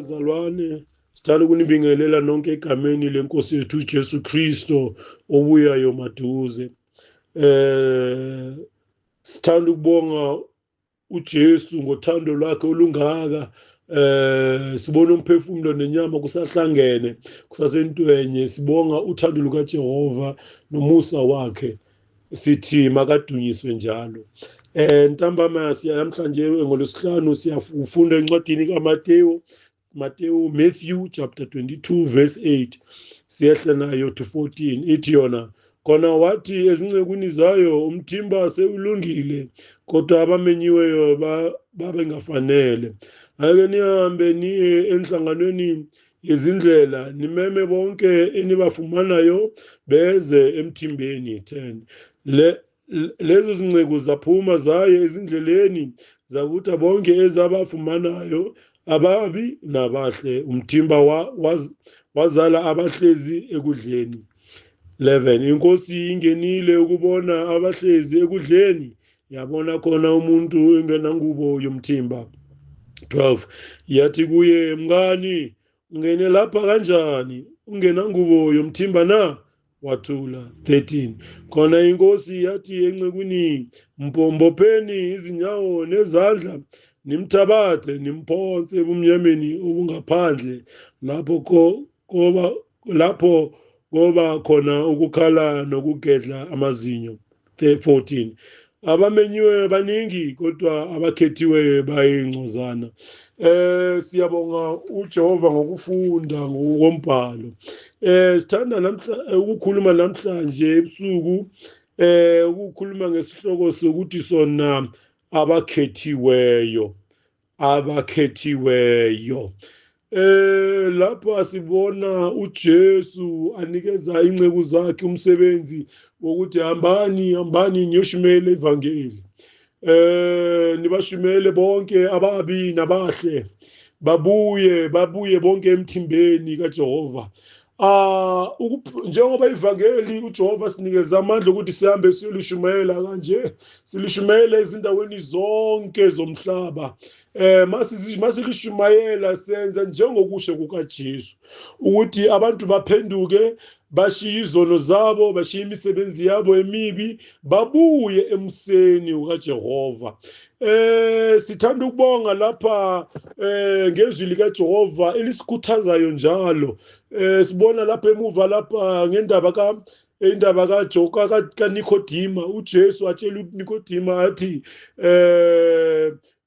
Bazalwane, sithanda ukunibingelela nonke egameni lenkosi yethu uJesu Kristo obuyayo maduze. Sithanda ukubonga uJesu ngothando lwakhe olungaka. Sibona umphefumulo nenyama kusahlangene, kusasentwenye. Sibonga uthando lukaJehova nomusa wakhe, sithi makadunyiswe njalo. Ntambama siya namhlanje ngolwesihlanu siyafunda encwadini kaMateyu, Mateyu, Matthew chapter 22 verse 8, siyehla nayo to 14. Ithi yona, khona wathi ezincekwini zayo, umthimba sewulungile, kodwa abamenyiweyo babengafanele. Ake nihambe niye enhlanganweni yezindlela, nimeme bonke enibafumanayo beze emthimbeni. 10 Lezo zinceku zaphuma zaye ezindleleni, zabutha bonke ezabafumanayo, ababi nabahle. Umthimba wazala abahlezi ekudleni. 11 Inkosi ingenile ukubona abahlezi ekudleni, yabona khona umuntu engenangubo yomthimba. 12 Yathi kuye, mngani, ungene lapha kanjani ungenangubo yomthimba na? Wathula. 13 Khona inkosi yathi encekwini, mbombopheni izinyawo nezandla, nimthabathe nimphonse ebumnyameni obungaphandle, lapho koba lapho koba khona ukukhala nokugedla amazinyo. 14 Abamenyiwe baningi, kodwa abakhethiwe bayingcozana. Siyabonga uJehova ngokufunda ngokombhalo. Sithanda namhla ukukhuluma namhlanje ebusuku, ukukhuluma ngesihloko sokuthi sona abakhethiweyo, abakhethiweyo. Lapha sibona uJesu anikeza inceku zakhe umsebenzi wokuthi hambani, hambani niyoshumela ivangeli, nibashumele bonke ababi nabahle, babuye, babuye bonke emthimbeni kaJehova. Njengoba ivangeli uJehova sinikeza amandla ukuthi sihambe siyolishumayela kanje, silishumayele ezindaweni zonke zomhlaba. Masilishumayela senza njengokusho kukaJesu ukuthi abantu baphenduke, bashiye izono zabo, bashiye imisebenzi yabo emibi, babuye emseni kaJehova. Sithanda ukubonga lapha ngezwi likaJehova elisikhuthazayo njalo. Sibona lapha emuva lapha ngendaba ka indaba kaJoka kaNikodima. uJesu atshela uNikodima athi,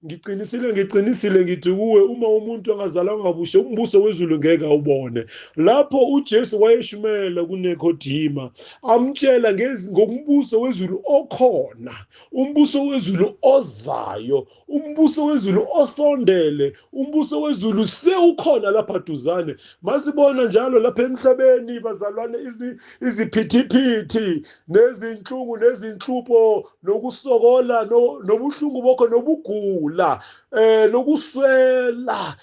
ngiqinisile, ngiqinisile ngithi kuwe, uma umuntu angazalwanga kabusha, umbuso wezulu ngeke awubone. Lapho uJesu wayeshumela kuNikodima, amtshela ngombuso wezulu okhona, umbuso wezulu ozayo, umbuso wezulu osondele, umbuso wezulu sewukhona lapha duzane. Masibona njalo lapha emhlabeni bazalwane, iziphithiphithi nezinhlungu nezinhlupho nokusokola nobuhlungu bokho nobugula, nokuswela,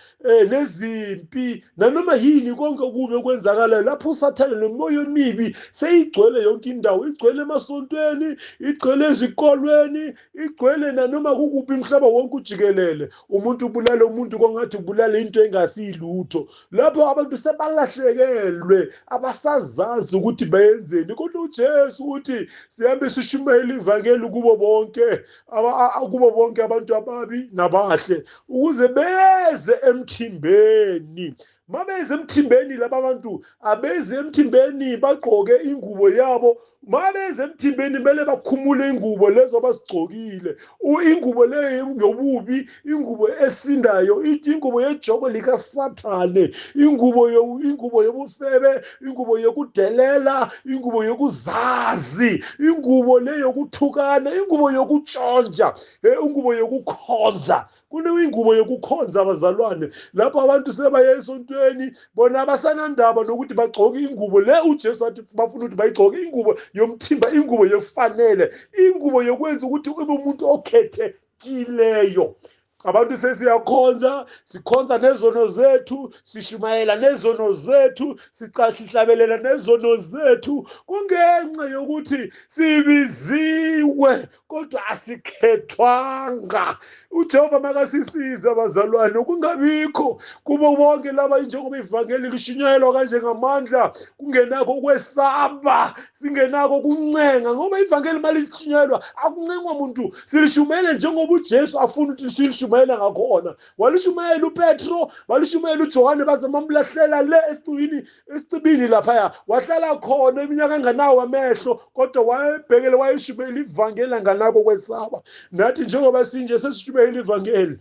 nezimpi nanoma yini konke okubi okwenzakalayo lapho uSathane nomoya emibi seyigcwele yonke indawo, igcwele emasontweni, igcwele ezikolweni, igcwele nanoma kukuphi umhlaba wonke ujikelele. Umuntu ubulala umuntu kongathi ubulala into engasiyilutho. Lapho abantu sebalahlekelwe, abasazazi ukuthi benzeni. Kodwa uJesu uthi sihambe sishumayele ivangeli kubo bonke, kubo bonke abantu ababi nabahle, ukuze beze emthimbeni. Mabeze emthimbeni laba bantu, abeze emthimbeni bagqoke ingubo yabo. Mabeze emthimbeni kumele bakhumule ingubo lezo abazigcokile, ingubo leyo yobubi, ingubo esindayo, ingubo yejoko likaSathane, ingubo yobufebe, ingubo yokudelela, ingubo yokuzazi, ingubo leyo yokuthukana, ingubo yokutshontsha, ingubo yokukhonza. Kunengubo yokukhonza abazalwane, lapho abantu sebaye esontweni bona abasanandaba nokuthi bagcoke ingubo le uJesu athi bafuna ukuthi bayigcoke, ingubo yomthimba, ingubo yokufanele, ingubo yokwenza ukuthi ube umuntu okhethekileyo. Abantu sesiyakhonza, sikhonza nezono zethu, sishumayela nezono zethu, sihlabelela nezono zethu, kungenxa yokuthi sibiziwe kodwa asikhethwanga. UJehova makasisize abazalwane, kungabikho kubo bonke laba, njengoba ivangeli lishunyayelwa kanje ngamandla, kungenakho ukwesaba, singenakho ukuncenga, ngoba ivangeli malishunyayelwa akuncengwa muntu, silishumayele njengoba uJesu afuna ukuthi silishumayele ngakhona. Walishumayela uPetro, walishumayela uJohane, baze bamlahlela le esicibini laphaya, wahlala khona iminyaka enganawo amehlo, kodwa wayebhekele, wayeshumayela ivangeli anganako kwesaba. Nathi njengoba sinje sesishumayela ivangeli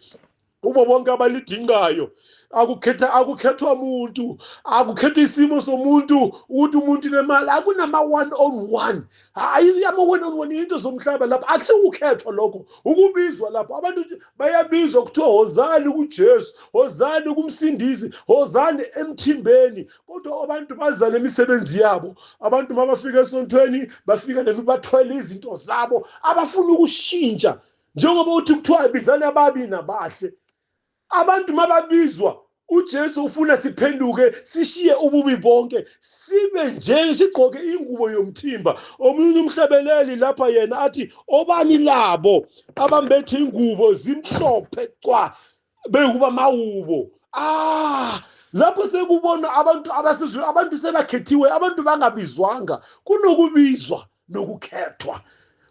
kubo bonke abalidingayo, akukhethwa muntu, akukhethwa isimo somuntu, ukuthi umuntu nemali, akunama one on one. Hayi, ama one on one into zomhlaba lapha, akusikukhethwa lokho, ukubizwa lapho. Abantu bayabizwa, kuthiwa hozani kuJesu, hozani kumsindisi, hozani emthimbeni, kodwa abantu baza nemisebenzi yabo. Abantu mabafika esontweni bafika bathwele izinto zabo, abafuna ukushintsha. Njengoba uthi kuthiwa bizani ababi nabahle, abantu mababizwa uJesu ufuna siphenduke, sishiye ububi bonke, sibe nje sigqoke ingubo yomthimba. Omunye umhlabeleli lapha yena athi, obani labo abambethe ingubo zimhlophe cwa bekuba mawubo. Lapho sekubona abantu abasezulu, abantu sebakhethiwe, abantu bangabizwanga. Kunokubizwa nokukhethwa.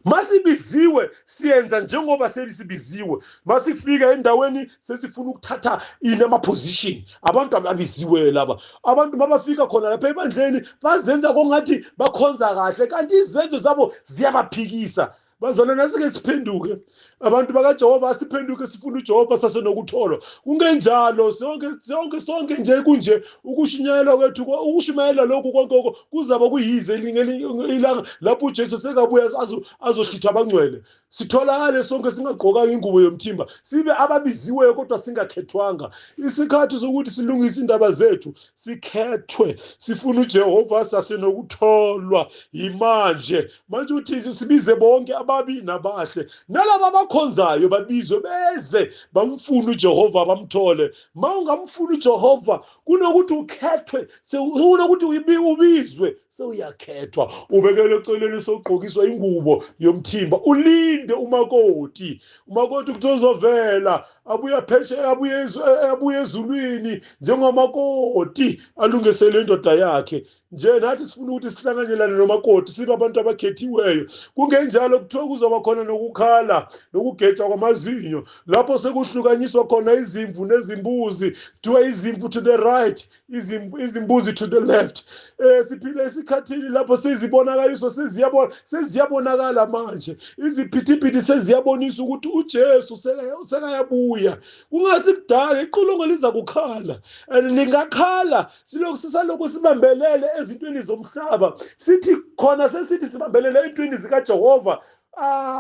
Masibiziwe siyenza njengoba sesibiziwe. Masifika endaweni sesifuna ukuthatha ini, ama-position. Abantu ababiziwe laba, abantu mabafika khona lapha ebandleni bazenza kongathi bakhonza kahle, kanti izenzo zabo ziyabaphikisa. Bazalwane, nasike siphenduke, abantu bakaJehova, asiphenduke, sifune uJehova sasenokutholwa. Kungenjalo sonke sonke nje kunje ukushunyayelwa kwethu, ukushumayela lokhu konke kuzaba kuyize ilanga lapho uJesu sekabuya azohlitha abangcwele. Sitholakale sonke singagqokanga ingubo yomthimba, sibe ababiziweyo kodwa singakhethwanga. Isikhathi sokuthi silungise indaba zethu, sikhethwe, sifune uJehova sasenokutholwa yimanje. Manje uthi sibize bonke ababi nabahle, nalaba abakhonzayo babizwe, beze bamfune uJehova bamthole. Ma ungamfuni uJehova, kunokuthi ukhethwe, kunokuthi ubizwe, sewuyakhethwa, ubekelwe eceleni, sowugqokiswa ingubo yomthimba, ulinde umakoti. Umakoti kuthi uzovela abuya phesheya, abuye ezulwini njengomakoti alungisele indoda yakhe. Nje nathi sifuna ukuthi sihlanganyelane nomakoti, sibe abantu abakhethiweyo. Kungenjalo kuthiwa kuzoba khona nokukhala nokugejwa kwamazinyo, lapho sekuhlukanyiswa khona izimvu nezimbuzi, kuthiwa izimvu to the right, izimbuzi to the left. Siphila esikhathini lapho sezibonakaliso seziyabonakala manje, iziphithiphithi seziyabonisa ukuthi uJesu sekayabuya. Kungasikudala iqulungo liza kukhala, and lingakhala silokhu sisalokhu sibambelele ezintweni zomhlaba, sithi khona sesithi sibambelele entweni zikaJehova.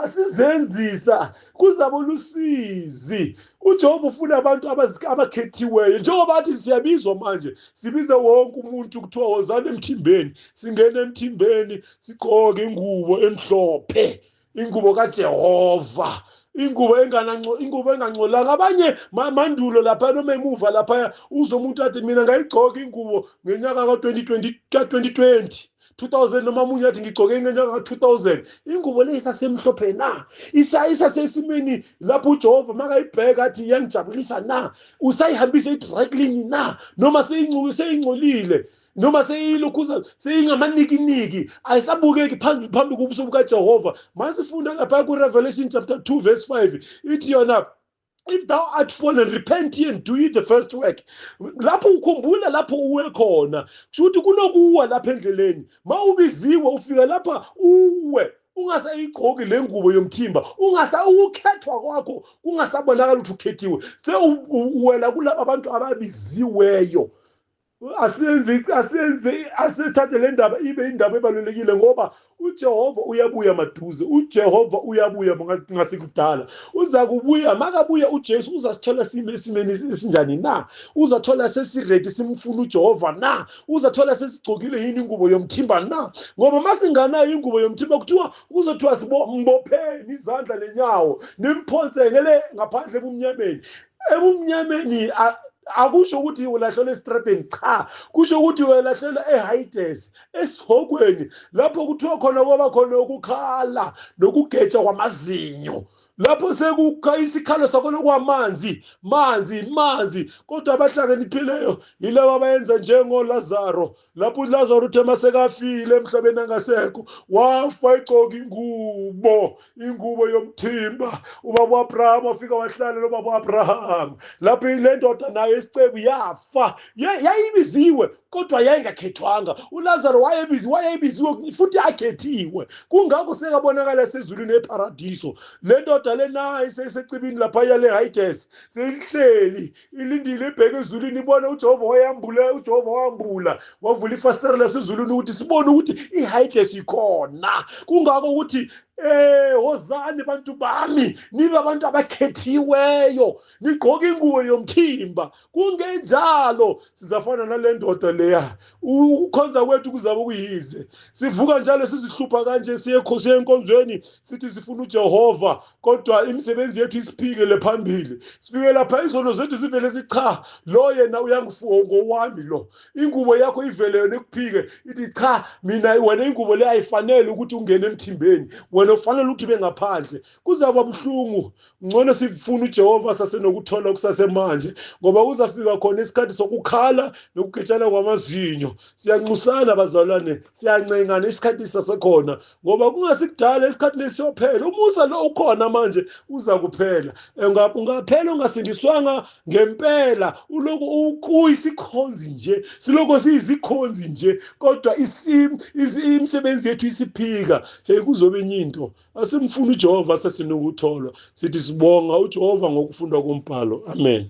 Sizenzisa, kuzaba lusizi. uJehova ufuna abantu abakhethiweyo, njengoba athi siyabizwa manje, sibize wonke umuntu, kuthiwa wozani emthimbeni, singene emthimbeni, sigqoke ingubo emhlophe, ingubo kaJehova, ingubo ingubo engangcolanga. Abanye mandulo lapha noma emuva lapha, uze umuntu athi mina ngayigcoka ingubo ngenyaka ka-2020, ka-2020 2000, noma omunye athi ngigcoke ngenyaka ka-2000. Ingubo le isasemhlophe na? Isasesimeni lapho uJehova makayibheka athi iyangijabulisa na? Usayihambisa i-dry cleaning na, noma seyingcolile, noma seyilokhuza seyingamanikiniki, ayisabukeki phambi kobuso bukaJehova? Masifunda lapha ku-Revelation chapter 2 verse 5, ithi yona, if thou art fallen, repent ye and do ye the first work. Lapho ukhumbula lapho uwe khona, kusho ukuthi kunokuwa lapha endleleni. Ma ubiziwe ufika lapha uwe, ungasayigqoki le ngubo yomthimba, ungasa ukukhethwa kwakho kungasabonakala ukuthi ukhethiwe, sewuwela kulaba abantu ababiziweyo. Asenze asenze asithathe le ndaba ibe indaba ebalulekile, ngoba uJehova uyabuya maduze. UJehova uyabuya ngasikudala, uza kubuya. Makabuya uJesu uzasithola sime esimeni esinjani na? Uzathola sesiredi simfuna uJehova na? Uzathola sesigcokile yini ingubo yomthimba na? Ngoba masinganayo ingubo yomthimba, kuthiwa kuzothiwa mbopheni izandla nenyawo, nimphonse ngele ngaphandle ebumnyameni. Ebumnyameni akusho ukuthi ulahlelwa esitradeni, cha, kusho ukuthi uyalahlelwa eHades, esihogweni, lapho kuthiwa khona kwaba khona ukukhala nokugeja kwamazinyo, lapho sekukha isikhalo sakhona kwamanzi, manzi, manzi. Kodwa abahlakaniphileyo yilabo abayenza njengoLazaro. Lapho uLazaro uthe masekafile emhlabeni angasekho, wafa igcoka ingubo yomthimba. Ubaba uAbraham wafika wahlala nobaba uAbraham. Lapho le ndoda nayo isicebu yafa, yayibiziwe kodwa yayingakhethwanga. uLazaro wayebiziwe futhi akhethiwe, kungakho sekabonakala sezulwini eparadiso. Le ndoda lena isesecibini lapha yale Hades, seyihleli ilindile, ibheke ezulwini, ibona uJehova wayambula. UJehova wambula, wavula ifasitela lasezulwini ukuthi sibone ukuthi iHades ikhona. Kungakho ukuthi wozani bantu bami, nibe abantu abakhethiweyo, nigqoke ingubo yomthimba. Kungenjalo sizafana nale ndoda leya, ukukhonza kwethu kuzabe kuyize. Sivuka njalo sizihlupha kanje, siye enkonzweni, sithi sifuna uJehova, kodwa imisebenzi yethu isiphikele phambili. Sifike lapha izono zethu zivele sicha, lo yena uyangifuwa ngowami lo. Ingubo yakho ivele yona ikuphike, ithi cha, mina wena ingubo le ayifanele ukuthi ungene emthimbeni, wena ufanele ukuthi ube ngaphandle. Kuzaba buhlungu. Ngcono sifuna uJehova sasenokuthola kusasemanje, ngoba kuzafika khona isikhathi sokukhala nokugejana kwamazinyo. Siyanxusana bazalwane, siyancengana isikhathi sasekhona, ngoba kungasikudala isikhathi lesiyophela. Umusa lo ukhona manje uza kuphela. Ungaphela ungasindiswanga ngempela, uloku uyisikhonzi nje, siloko siyizikhonzi nje, kodwa imisebenzi yethu isiphika. Hey, kuzobe enye into. Asimfuna uJehova sesinokutholwa. Sithi sibonga uJehova ngokufundwa kombhalo. Amen.